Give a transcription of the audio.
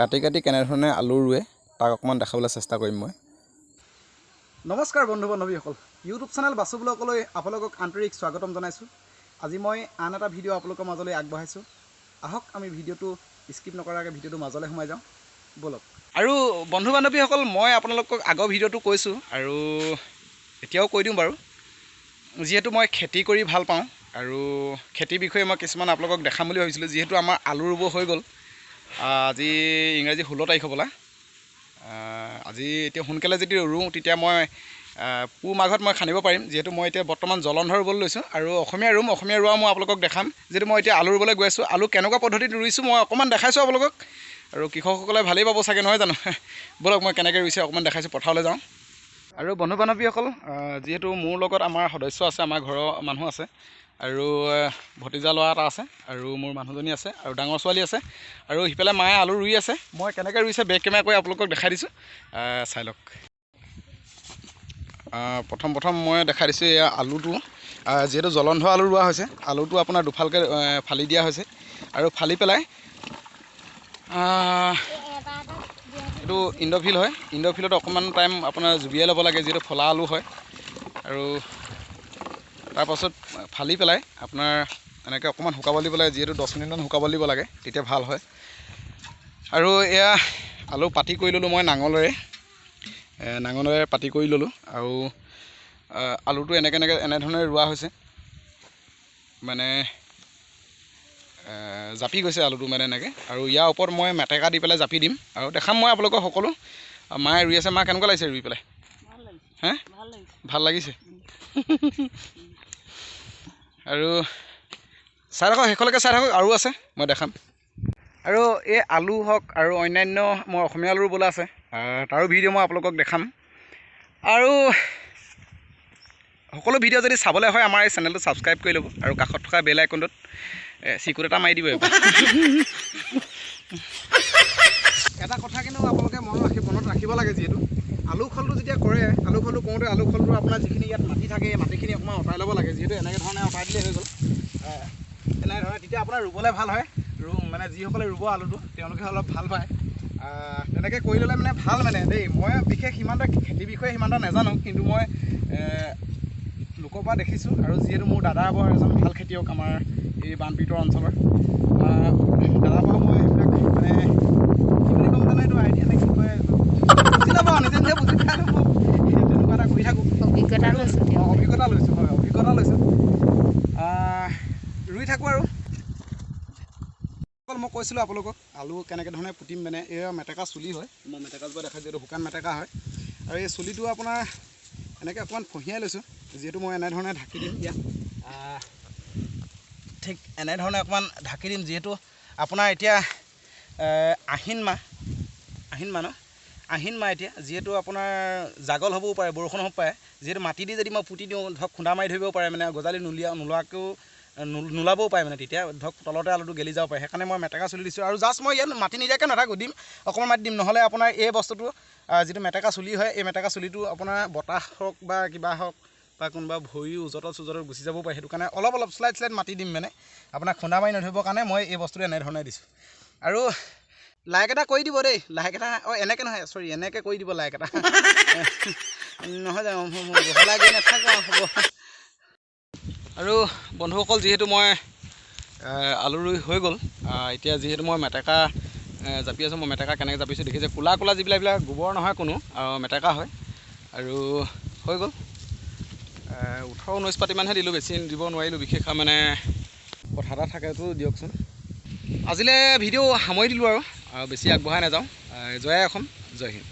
কাটি কাটি কেনেধৰণে আলু ৰুৱে, তাক অকণমান দেখাবলৈ চেষ্টা কৰিম মই। নমস্কাৰ বন্ধু বান্ধৱীসকল, ইউটিউব চেনেল বাসু ব্লগলৈ আপোনালোকক আন্তৰিক স্বাগতম জনাইছোঁ। আজি মই আন এটা ভিডিঅ' আপোনালোকৰ মাজলৈ আগবঢ়াইছোঁ। আহক, আমি ভিডিঅ'টো স্কিপ নকৰাকৈ ভিডিঅ'টো মাজলৈ সোমাই যাওঁ, ব'লক। আৰু বন্ধু বান্ধৱীসকল, মই আপোনালোকক আগৰ ভিডিঅ'টো কৈছোঁ আৰু এতিয়াও কৈ দিওঁ বাৰু, যিহেতু মই খেতি কৰি ভাল পাওঁ আৰু খেতিৰ বিষয়ে মই কিছুমান আপোনালোকক দেখাম বুলি ভাবিছিলোঁ। যিহেতু আমাৰ আলু ৰুব হৈ গ'ল, আজি ইংৰাজী 16 তাৰিখ হ'বলা। আজি এতিয়া সোনকালে যদি ৰুওঁ, তেতিয়া মই পুহ মাঘত মই খান্দিব পাৰিম। যিহেতু মই এতিয়া বৰ্তমান জলন্ধৰ ৰুবলৈ লৈছোঁ আৰু অসমীয়া ৰুম, অসমীয়া ৰোৱা মই আপোনালোকক দেখাম। যিহেতু মই এতিয়া আলু ৰুবলৈ গৈ আছোঁ, আলু কেনেকুৱা পদ্ধতিত ৰুইছোঁ মই অকণমান দেখাইছোঁ আপোনালোকক, আৰু কৃষকসকলে ভালেই পাব চাগে, নহয় জানো? ব'লক, মই কেনেকৈ ৰুইছোঁ অকণমান দেখাইছোঁ, পথাৰলৈ যাওঁ। আৰু বন্ধু বান্ধৱীসকল, যিহেতু মোৰ লগত আমাৰ সদস্য আছে, আমাৰ ঘৰৰ মানুহ আছে আৰু ভতিজা ল'ৰা এটা আছে আৰু মোৰ মানুহজনী আছে আৰু ডাঙৰ ছোৱালী আছে আৰু সিফালে মায়ে আলু ৰুই আছে। মই কেনেকৈ ৰুইছে বেক কেমেৰা কৰি আপোনালোকক দেখাই দিছোঁ, চাই লওক। প্ৰথম প্ৰথম মই দেখাই দিছোঁ, এয়া আলুটো, যিহেতু জলন্ধৰ আলু ৰোৱা হৈছে, আলুটো আপোনাৰ দুফালকৈ ফালি দিয়া হৈছে আৰু ফালি পেলাই এইটো ইণ্ডফিল হয়। ইণ্ডফিলত অকণমান টাইম আপোনাৰ জুবিয়াই ল'ব লাগে, যিহেতু ফলা আলু হয়। আৰু তাৰপাছত ফালি পেলাই আপোনাৰ এনেকৈ অকণমান শুকাব দিব লাগে, যিহেতু 10 মিনিটমান শুকাব দিব লাগে, তেতিয়া ভাল হয়। আৰু এয়া আলু পাতি কৰি ল'লোঁ মই নাঙলেৰে, নাঙলেৰে পাতি কৰি ল'লোঁ। আৰু আলুটো এনেকৈ এনেকৈ এনেধৰণে ৰোৱা হৈছে, মানে জাপি গৈছে আলুটো মানে এনেকৈ। আৰু ইয়াৰ ওপৰত মই মেটেকা দি পেলাই জাপি দিম আৰু দেখাম মই আপোনালোকক সকলো। মায়ে ৰুই আছে। মা, কেনেকুৱা লাগিছে ৰুই পেলাই? হে, ভাল লাগিছে। আৰু চাই থাকক, শেষলৈকে চাই থাকক, আৰু আছে মই দেখাম। আৰু এই আলু হওক আৰু অন্যান্য মই অসমীয়া আলু ৰুবলৈ আছে, তাৰো ভিডিঅ' মই আপোনালোকক দেখাম। আৰু সকলো ভিডিঅ' যদি চাবলৈ হয়, আমাৰ এই চেনেলটো ছাবস্ক্ৰাইব কৰি ল'ব আৰু কাষত থকা বেল আইকনটোত চিকুট এটা মাৰি দিব। এটা কথা কিন্তু আপোনালোকে মনত ৰাখিব লাগে, যিহেতু আলু খলটো যেতিয়া কৰে, আলু খলটো কৰোঁতে আলু খলটো আপোনাৰ যিখিনি ইয়াত মাটি থাকে, এই মাটিখিনি অকণমান আঁতৰাই ল'ব লাগে। যিহেতু এনেকৈ ধৰণে আঁতৰাই দিলেই হৈ গ'ল এনেধৰণে, তেতিয়া আপোনাৰ ৰুবলৈ ভাল হয়। মানে যিসকলে ৰুব আলুটো, তেওঁলোকে অলপ ভাল পায়। তেনেকৈ কৰি ল'লে মানে ভাল মানে দেই। মই বিশেষ সিমান এটা খেতিৰ বিষয়ে সিমান এটা নাজানো, কিন্তু মই লোকৰ পৰা দেখিছোঁ। আৰু যিহেতু মোৰ দাদা বৰ এজন ভাল খেতিয়ক আমাৰ এই বানপীড়িত অঞ্চলৰ, দাদাৰ পৰা মই সেইবিলাক মানে কি বুলি ক'ম জানো, এইটো আইডিয়া নে কি কয়, বুজি ল'ব, নিজে নিজে বুজি পাই ল'ব, তেনেকুৱা এটা কৰি থাকোঁ। অভিজ্ঞতা লৈছোঁ। অভিজ্ঞতা লৈছোঁ, হয়, অভিজ্ঞতা লৈছোঁ, ৰুই থাকোঁ। আৰু মই কৈছিলোঁ আপোনালোকক আলু কেনেকৈ ধৰণে পুতিম, মানে এয়া মেটেকা চুলি হয়, মই মেটেকাজোপা দেখাইছোঁ, যিহেতু শুকান মেটেকা হয়। আৰু এই চুলিটো আপোনাৰ এনেকৈ অকণমান ফঁহিয়াই লৈছোঁ, যিহেতু মই এনেধৰণে ঢাকি দিম ইয়াত, ঠিক এনেধৰণে অকণমান ঢাকি দিম। যিহেতু আপোনাৰ এতিয়া আহিন মাহ, আহিন মাহ ন, আহিন মাহ এতিয়া যিহেতু আপোনাৰ জাগল হ'বও পাৰে, বৰষুণ হ'ব পাৰে। যিহেতু মাটি দি যদি মই পুতি দিওঁ, ধৰক খুন্দা মাৰি ধৰিব পাৰে, মানে গজালি নোলোৱাকৈও নোলাবও পাৰে, মানে তেতিয়া ধৰক তলতে আলুটো গেলি যাব পাৰে। সেইকাৰণে মই মেটেকা চুলি দিছোঁ। আৰু জাষ্ট মই ইয়াত মাটি নিদিয়াকৈ নাথাকোঁ, দিম অকণমান মাটি দিম, নহ'লে আপোনাৰ এই বস্তুটো যিটো মেটেকা চুলি হয়, এই মেটেকা চুলিটো আপোনাৰ বতাহ হওক বা কিবা হওক বা কোনোবা ভৰি ওজতত চুজতত গুচি যাবও পাৰে। সেইটো কাৰণে অলপ অলপ শ্লাইড শ্লাইড মাটি দিম, মানে আপোনাক খুন্দা মাৰি নধৰিবৰ কাৰণে মই এই বস্তুটো এনেধৰণে দিছোঁ। আৰু লাইক এটা কৰি দিব দেই, লাইক এটা, অঁ এনেকৈ নহয়, চৰি, এনেকৈ কৰি দিব লাইক এটা, নহয় জানো, বহলাই গৈ নাথাকোঁ আৰু হ'ব। আৰু বন্ধুসকল, যিহেতু মই আলু ৰুই হৈ গ'ল, এতিয়া যিহেতু মই মেটেকা জাপি আছোঁ, মই মেটেকা কেনেকৈ জাপিছোঁ দেখিছে, ক'লা ক'লা যিবিলাক এইবিলাক গোবৰ নহয় কোনো, আৰু মেটেকা হয়। আৰু হৈ গ'ল, 18 19 পাতিমানহে দিলোঁ, বেছি দিব নোৱাৰিলোঁ, বিশেষ মানে কথা এটা থাকেতো দিয়কচোন। আজিলৈ ভিডিঅ' সামৰি দিলোঁ আৰু বেছি আগবঢ়াই নাযাওঁ। জয় অসম, জয় হিন্দ।